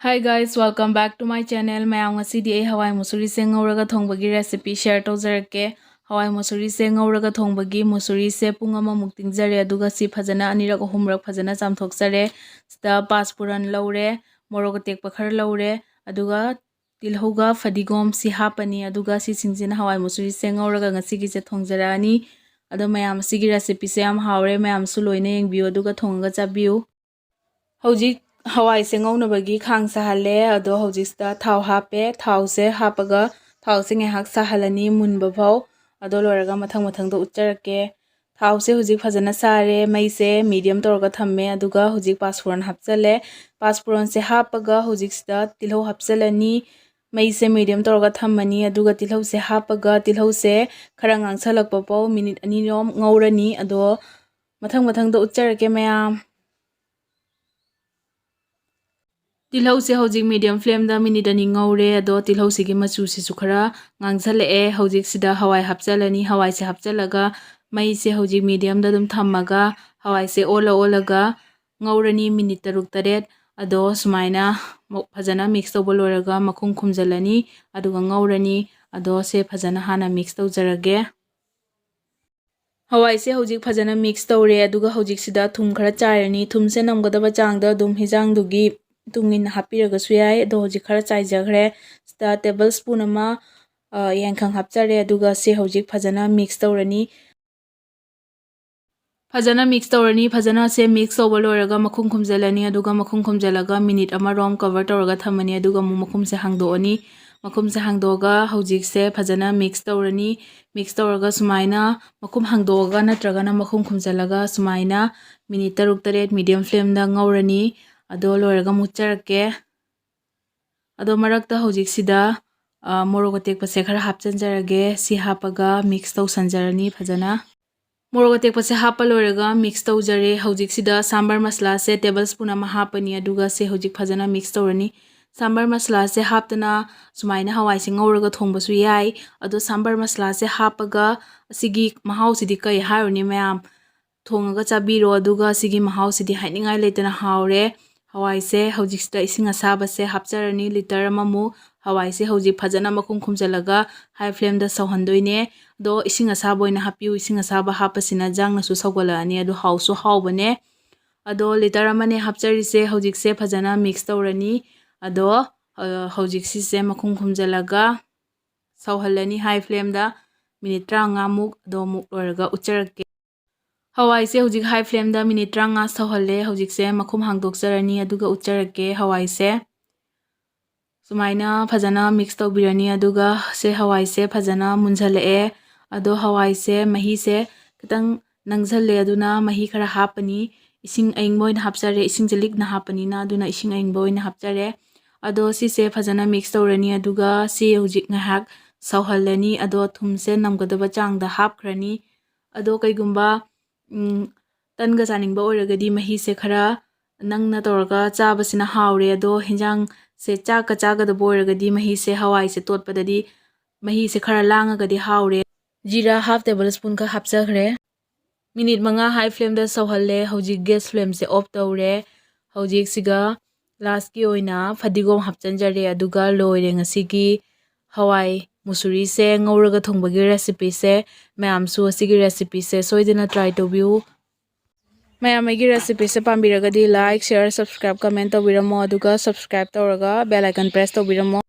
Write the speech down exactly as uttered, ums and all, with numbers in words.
Hi guys, welcome back to my channel. ꯃꯌꯥꯝ, ꯉꯁꯤꯗꯤ ꯑꯩ ꯍꯋꯥꯏ ꯃꯨꯁꯨꯔꯤꯁꯦ ꯉꯧꯔꯒ ꯊꯣꯡꯕꯒꯤ recipe share ꯇꯧꯖꯔꯛꯀꯦ꯫ ꯍꯋꯥꯏ ꯃꯨꯁꯨꯔꯤꯁꯦ ꯉꯧꯔꯒ ꯊꯣꯡꯕꯒꯤ ꯃꯨꯁꯨꯔꯤꯁꯦ ꯄꯨꯡ ꯑꯃꯃꯨꯛ ꯇꯤꯡꯖꯔꯦ, ꯑꯗꯨꯒ ꯁꯤ ꯐꯖꯅ ꯑꯅꯤꯔꯛ ꯑꯍꯨꯝꯔꯛ ꯐꯖꯅ ꯆꯥꯝꯊꯣꯛꯆꯔꯦ꯫ ꯁꯤꯗ ꯄꯥꯁꯄꯨꯔꯟ ꯂꯧꯔꯦ, ꯃꯣꯔꯣꯛ ꯑꯇꯦꯛꯄ ꯈꯔ ꯂꯧꯔꯦ, ꯑꯗꯨꯒ ꯇꯤꯜꯍꯧꯒ ꯐꯗꯤꯒꯣꯝ ꯁꯤ ꯍꯥꯞꯄꯅꯤ, ꯑꯗꯨꯒ ꯁꯤꯁꯤꯡꯁꯤꯅ ꯍꯋꯥꯏ ꯃꯨꯁꯨꯔꯤꯁꯦ ꯉꯧꯔꯒ ꯉꯁꯤꯒꯤꯁꯦ ꯊꯣꯡꯖꯔꯛꯑꯅꯤ꯫ ꯑꯗꯣ ꯃꯌꯥꯝ, ꯁꯤꯒꯤ recipeꯁꯦ ꯌꯥꯝ ꯍꯥꯎꯔꯦ, ꯃꯌꯥꯝꯁꯨ ꯂꯣꯏꯅ ꯌꯦꯡꯕꯤꯌꯨ ꯑꯗꯨꯒ ꯊꯣꯡꯉꯒ ꯆꯥꯕꯤꯌꯨ꯫ ꯍꯧꯖꯤꯛ ꯍꯋꯥꯏꯁꯦ ꯉꯧꯅꯕꯒꯤ ꯈꯥꯡ ꯁꯥꯍꯜꯂꯦ꯫ ꯑꯗꯣ ꯍꯧꯖꯤꯛꯁꯤꯗ ꯊꯥꯎ ꯍꯥꯞꯄꯦ꯫ ꯊꯥꯎꯁꯦ ꯍꯥꯞꯄꯒ ꯊꯥꯎꯁꯦ ꯉꯥꯏꯍꯥꯛ ꯁꯥꯍꯜꯂꯅꯤ ꯃꯨꯟꯕ ꯐꯥꯎ꯫ ꯑꯗꯣ ꯂꯣꯏꯔꯒ ꯃꯊꯪ ꯃꯊꯪꯗ ꯎꯠꯆꯔꯛꯀꯦ꯫ ꯊꯥꯎꯁꯦ ꯍꯧꯖꯤꯛ ꯐꯖꯅ ꯁꯥꯔꯦ꯫ ꯃꯩꯁꯦ medium ꯇꯧꯔꯒ ꯊꯝꯃꯦ꯫ ꯑꯗꯨꯒ ꯍꯧꯖꯤꯛ ꯄꯥꯁꯄꯨꯔꯟ ꯍꯥꯞꯆꯜꯂꯦ꯫ ꯄꯥꯁꯄꯨꯔꯟꯁꯦ ꯍꯥꯞꯄꯒ ꯍꯧꯖꯤꯛꯁꯤꯗ ꯇꯤꯜꯍꯧ ꯍꯥꯞꯆꯜꯂꯅꯤ꯫ ꯃꯩꯁꯦ medium ꯇꯧꯔꯒ ꯊꯝꯃꯅꯤ꯫ ꯑꯗꯨꯒ ꯇꯤꯜꯍꯧꯁꯦ ꯍꯥꯞꯄꯒ ꯇꯤꯜꯍꯧꯁꯦ ꯈꯔ ꯉꯥꯡꯁꯜꯂꯛꯄ ꯐꯥꯎ ꯃꯤꯅꯤꯠ ꯑꯅꯤꯔꯣꯝ ꯉꯧꯔꯅꯤ꯫ ꯑꯗꯣ ꯃꯊꯪ ꯃꯊꯪꯗ ꯎꯠꯆꯔꯛꯀꯦ ꯃꯌꯥꯝ꯫ ꯇꯤꯜꯍꯧꯁꯦ ꯍꯧꯖꯤꯛ medium flameꯗ ꯃꯤꯅꯤꯠ ꯑꯅꯤ ꯉꯧꯔꯦ꯫ ꯑꯗꯣ ꯇꯤꯜꯍꯧꯁꯤꯒꯤ ꯃꯆꯨꯁꯤꯁꯨ ꯈꯔ ꯉꯥꯡꯁꯜꯂꯛꯑꯦ꯫ ꯍꯧꯖꯤꯛꯁꯤꯗ ꯍꯋꯥꯏ ꯍꯥꯞꯆꯜꯂꯅꯤ꯫ ꯍꯋꯥꯏꯁꯦ ꯍꯥꯞꯆꯜꯂꯒ ꯃꯩꯁꯦ ꯍꯧꯖꯤꯛ mediumꯗ ꯑꯗꯨꯝ ꯊꯝꯃꯒ ꯍꯋꯥꯏꯁꯦ ꯑꯣꯜꯂ ꯑꯣꯜꯂꯒ ꯉꯧꯔꯅꯤ ꯃꯤꯅꯤꯠ ꯇꯔꯨꯛ ꯇꯔꯦꯠ꯫ ꯑꯗꯣ ꯁꯨꯃꯥꯏꯅ ꯃꯨ-, ꯐꯖꯅ mix ꯇꯧꯕ ꯂꯣꯏꯔꯒ ꯃꯈꯨꯝ ꯈꯨꯝꯖꯤꯜꯂꯅꯤ, ꯑꯗꯨꯒ ꯉꯧꯔꯅꯤ꯫ ꯑꯗꯣ ꯁꯦ ꯐꯖꯅ ꯍꯥꯟꯅ mix ꯇꯧꯖꯔꯒꯦ꯫ ꯍꯋꯥꯏꯁꯦ ꯍꯧꯖꯤꯛ ꯐꯖꯅ mix ꯇꯧꯔꯦ꯫ ꯑꯗꯨꯒ ꯍꯧꯖꯤꯛꯁꯤꯗ ꯊꯨꯝ ꯈꯔ ꯆꯥꯏꯔꯅꯤ꯫ ꯊꯨꯝꯁꯦ ꯅꯝꯒꯗꯕ ꯆꯥꯡꯗ ꯑꯗꯨꯝ ꯍꯤꯟꯖꯥꯡꯗꯨꯒꯤ ꯃꯇꯨꯡ ꯏꯟꯅ ꯍꯥꯞꯄꯤꯔꯒꯁꯨ ꯌꯥꯏ꯫ ꯑꯗꯣ ꯍꯧꯖꯤꯛ ꯈꯔ ꯆꯥꯏꯖꯈ꯭ꯔꯦ꯫ ꯁꯤꯗ table spoon ꯑꯃ, ꯑ, ꯌꯥꯏꯈꯪ ꯍꯥꯞꯆꯔꯦ꯫ ꯑꯗꯨꯒ ꯁꯤ ꯍꯧꯖꯤꯛ ꯐꯖꯅ mix ꯇꯧꯔꯅꯤ꯫ ꯐꯖꯅ mix ꯇꯧꯔꯅꯤ꯫ ꯐꯖꯅ ꯁꯦ mix ꯇꯧꯕ ꯂꯣꯏꯔꯒ ꯃꯈꯨꯝ ꯈꯨꯝꯖꯤꯜꯂꯅꯤ꯫ ꯑꯗꯨꯒ ꯃꯈꯨꯝ ꯈꯨꯝꯖꯤꯜꯂꯒ ꯃꯤꯅꯤꯠ ꯑꯃꯔꯣꯝ cover ꯇꯧꯔꯒ ꯊꯝꯃꯅꯤ꯫ ꯑꯗꯨꯒ ꯑꯃꯨꯛ ꯃꯈꯨꯝꯁꯦ ꯍꯥꯡꯗꯣꯛꯑꯅꯤ꯫ ꯃꯈꯨꯝꯁꯦ ꯍꯥꯡꯗꯣꯛꯑꯒ ꯍꯧꯖꯤꯛꯁꯦ ꯐꯖꯅ mix ꯇꯧꯔꯅꯤ꯫ Mix ꯇꯧꯔꯒ ꯁꯨꯃꯥꯏꯅ ꯃꯈꯨꯝ ꯍꯥꯡꯗꯣꯛꯑꯒ ꯅꯠꯇ꯭ꯔꯒꯅ ꯃꯈꯨꯝ ꯈꯨꯝꯖꯤꯜꯂꯒ ꯁꯨꯃꯥꯏꯅ ꯃꯤꯅꯤꯠ ꯇꯔꯨꯛ ꯇꯔꯦꯠ medium flameꯗ ꯉꯧꯔꯅꯤ꯫ ꯑꯗꯣ ꯂꯣꯏꯔꯒ ꯃꯨꯠꯆꯔꯛꯀꯦ꯫ ꯑꯗꯣ ꯃꯔꯛꯇ ꯍꯧꯖꯤꯛꯁꯤꯗ, ꯑ, ꯃꯣꯔꯣꯛ ꯑꯇꯦꯛꯄꯁꯦ ꯈꯔ ꯍꯥꯞꯆꯤꯟꯖꯔꯒꯦ꯫ ꯁꯤ ꯍꯥꯞꯄꯒ mix ꯇꯧꯁꯟꯖꯔꯅꯤ ꯐꯖꯅ꯫ ꯃꯣꯔꯣꯛ ꯑꯇꯦꯛꯄꯁꯦ ꯍꯥꯞꯄ ꯂꯣꯏꯔꯒ mix ꯇꯧꯖꯔꯦ꯫ ꯍꯧꯖꯤꯛꯁꯤꯗ ꯁꯥꯝꯕꯔ ꯃꯁꯂꯥꯁꯦ table spoon ꯑꯃ ꯍꯥꯞꯄꯅꯤ, ꯑꯗꯨꯒ ꯁꯦ ꯍꯧꯖꯤꯛ ꯐꯖꯅ mix ꯇꯧꯔꯅꯤ꯫ ꯁꯥꯝꯕꯔ ꯃꯁꯂꯥꯁꯦ ꯍꯥꯞꯇꯅ ꯁꯨꯃꯥꯏꯅ ꯍꯋꯥꯏꯁꯦ ꯉꯧꯔꯒ ꯊꯣꯡꯕꯁꯨ ꯌꯥꯏ꯫ ꯑꯗꯣ ꯁꯥꯝꯕꯔ ꯃꯁꯂꯥꯁꯦ ꯍꯥꯞꯄꯒ ꯑꯁꯤꯒꯤ ꯃꯍꯥꯎꯁꯤꯗꯤ ꯀꯩ ꯍꯥꯏꯔꯨꯅꯤ ꯃꯌꯥꯝ, ꯊꯣꯡꯉꯒ ꯆꯥꯕꯤꯔꯣ꯫ ꯑꯗꯨꯒ ꯁꯤꯒꯤ ꯃꯍꯥꯎꯁꯤꯗꯤ ꯍꯥꯏꯅꯤꯡꯉꯥꯏ ꯂꯩꯇꯅ ꯍꯥꯎꯔꯦ꯫ ꯍꯋꯥꯏꯁꯦ ꯍꯧꯖꯤꯛꯁꯤꯗ ꯏꯁꯤꯡ ꯑꯁꯥꯕꯁꯦ ꯍꯥꯞꯆꯔꯅꯤ, ꯂꯤꯇꯔ ꯑꯃꯃꯨꯛ꯫ ꯍꯋꯥꯏꯁꯦ ꯍꯧꯖꯤꯛ ꯐꯖꯅ ꯃꯈꯨꯝ ꯈꯨꯝꯖꯤꯜꯂꯒ high flameꯗ ꯁꯧꯍꯟꯗꯣꯏꯅꯦ꯫ ꯑꯗꯣ ꯏꯁꯤꯡ ꯑꯁꯥꯕ ꯑꯣꯏꯅ ꯍꯥꯞꯄꯤꯌꯨ, ꯏꯁꯤꯡ ꯑꯁꯥꯕ ꯍꯥꯞꯄꯁꯤꯅ ꯌꯦꯟꯁꯥꯡꯅꯁꯨ ꯁꯧꯒꯠꯂꯛꯑꯅꯤ, ꯑꯗꯣ ꯍꯥꯎꯁꯨ ꯍꯥꯎꯕꯅꯦ꯫ ꯑꯗꯣ ꯂꯤꯇꯔ ꯑꯃꯅꯦ ꯍꯥꯞꯆꯔꯤꯁꯦ, ꯍꯧꯖꯤꯛꯁꯦ ꯐꯖꯅ mix ꯇꯧꯔꯅꯤ꯫ ꯑꯗꯣ ꯍꯧꯖꯤꯛ ꯁꯤꯁꯦ ꯃꯈꯨꯝ ꯈꯨꯝꯖꯤꯜꯂꯒ ꯁꯧꯍꯜꯂꯅꯤ high flameꯗ minute ꯇꯔꯥꯃꯉꯥꯃꯨꯛ꯫ ꯑꯗꯣ ꯑꯃꯨꯛ ꯂꯣꯏꯔꯒ ꯎꯠꯆꯔꯛꯀꯦ꯫ ꯍꯋꯥꯏꯁꯦ ꯍꯧꯖꯤꯛ high flameꯗ minute ꯇꯔꯥꯃꯉꯥ ꯁꯧꯍꯜꯂꯦ꯫ ꯍꯧꯖꯤꯛꯁꯦ ꯃꯈꯨꯝ ꯍꯥꯡꯗꯣꯛꯆꯔꯅꯤ, ꯑꯗꯨꯒ ꯎꯠꯆꯔꯛꯀꯦ꯫ ꯍꯋꯥꯏꯁꯦ ꯁꯨꯃꯥꯏꯅ ꯐꯖꯅ mix ꯇꯧꯕꯤꯔꯅꯤ꯫ ꯑꯗꯨꯒ ꯁꯦ ꯍꯋꯥꯏꯁꯦ ꯐꯖꯅ ꯃꯨꯟꯖꯜꯂꯛꯑꯦ꯫ ꯑꯗꯣ ꯍꯋꯥꯏꯁꯦ ꯃꯍꯤꯁꯦ ꯈꯤꯇꯪ ꯅꯪꯁꯜꯂꯦ, ꯑꯗꯨꯅ ꯃꯍꯤ ꯈꯔ ꯍꯥꯞꯄꯅꯤ꯫ ꯏꯁꯤꯡ ꯑꯏꯪꯕ ꯑꯣꯏꯅ ꯍꯥꯞꯆꯔꯦ, ꯏꯁꯤꯡꯁꯦ ꯂꯤꯛꯅ ꯍꯥꯞꯄꯅꯤꯅ, ꯑꯗꯨꯅ ꯏꯁꯤꯡ ꯑꯏꯪꯕ ꯑꯣꯏꯅ ꯍꯥꯞꯆꯔꯦ꯫ ꯑꯗꯣ ꯁꯤꯁꯦ ꯐꯖꯅ mix ꯇꯧꯔꯅꯤ꯫ ꯑꯗꯨꯒ ꯁꯤ ꯍꯧꯖꯤꯛ ꯉꯥꯏꯍꯥꯛ ꯁꯧꯍꯜꯂꯅꯤ꯫ ꯑꯗꯣ ꯊꯨꯝꯁꯦ ꯅꯝꯒꯗꯕ ꯆꯥꯡꯗ ꯍꯥꯞꯈ꯭ꯔꯅꯤ꯫ ꯑꯗꯣ ꯀꯩꯒꯨꯝꯕ ꯇꯟꯒ ꯆꯥꯅꯤꯡꯕ ꯑꯣꯏꯔꯒꯗꯤ ꯃꯍꯤꯁꯦ ꯈꯔ ꯅꯪꯅ ꯇꯧꯔꯒ ꯆꯥꯕꯁꯤꯅ ꯍꯥꯎꯔꯦ꯫ ꯑꯗꯣ ꯍꯤꯟꯖꯥꯡꯁꯦ ꯆꯥꯛꯀ ꯆꯥꯒꯗꯕ ꯑꯣꯏꯔꯒꯗꯤ ꯃꯍꯤꯁꯦ, ꯍꯋꯥꯏꯁꯦ ꯇꯣꯠꯄꯗꯗꯤ ꯃꯍꯤꯁꯦ ꯈꯔ ꯂꯥꯡꯉꯒꯗꯤ ꯍꯥꯎꯔꯦ꯫ ꯖꯤꯔꯥ half table spoon ꯈꯛ ꯍꯥꯞꯆꯈ꯭ꯔꯦ꯫ Minute ꯃꯉꯥ high flameꯗ ꯁꯧꯍꯜꯂꯦ꯫ ꯍꯧꯖꯤꯛ gas flameꯁꯦ off ꯇꯧꯔꯦ꯫ ꯍꯧꯖꯤꯛ ꯁꯤꯒ lastꯀꯤ ꯑꯣꯏꯅ ꯐꯗꯤꯒꯣꯝ ꯍꯥꯞꯆꯤꯟꯖꯔꯦ꯫ ꯑꯗꯨꯒ ꯂꯣꯏꯔꯦ ꯉꯁꯤꯒꯤ ꯍꯋꯥꯏ ꯃꯨꯁꯨꯔꯤꯁꯦ ꯉꯧꯔꯒ ꯊꯣꯡꯕꯒꯤ recipeꯁꯦ꯫ ꯃꯌꯥꯝꯁꯨ ꯑꯁꯤꯒꯤ recipeꯁꯦ ꯁꯣꯏꯗꯅ try ꯇꯧꯕꯤꯌꯨ꯫ ꯃꯌꯥꯝ ꯑꯩꯒꯤ recipeꯁꯦ ꯄꯥꯝꯕꯤꯔꯒꯗꯤ like, share, subscribe, comment ꯇꯧꯕꯤꯔꯝꯃꯣ꯫ ꯑꯗꯨꯒ subscribe ꯇꯧꯔꯒ bell icon press ꯇꯧꯕꯤꯔꯝꯃꯣ꯫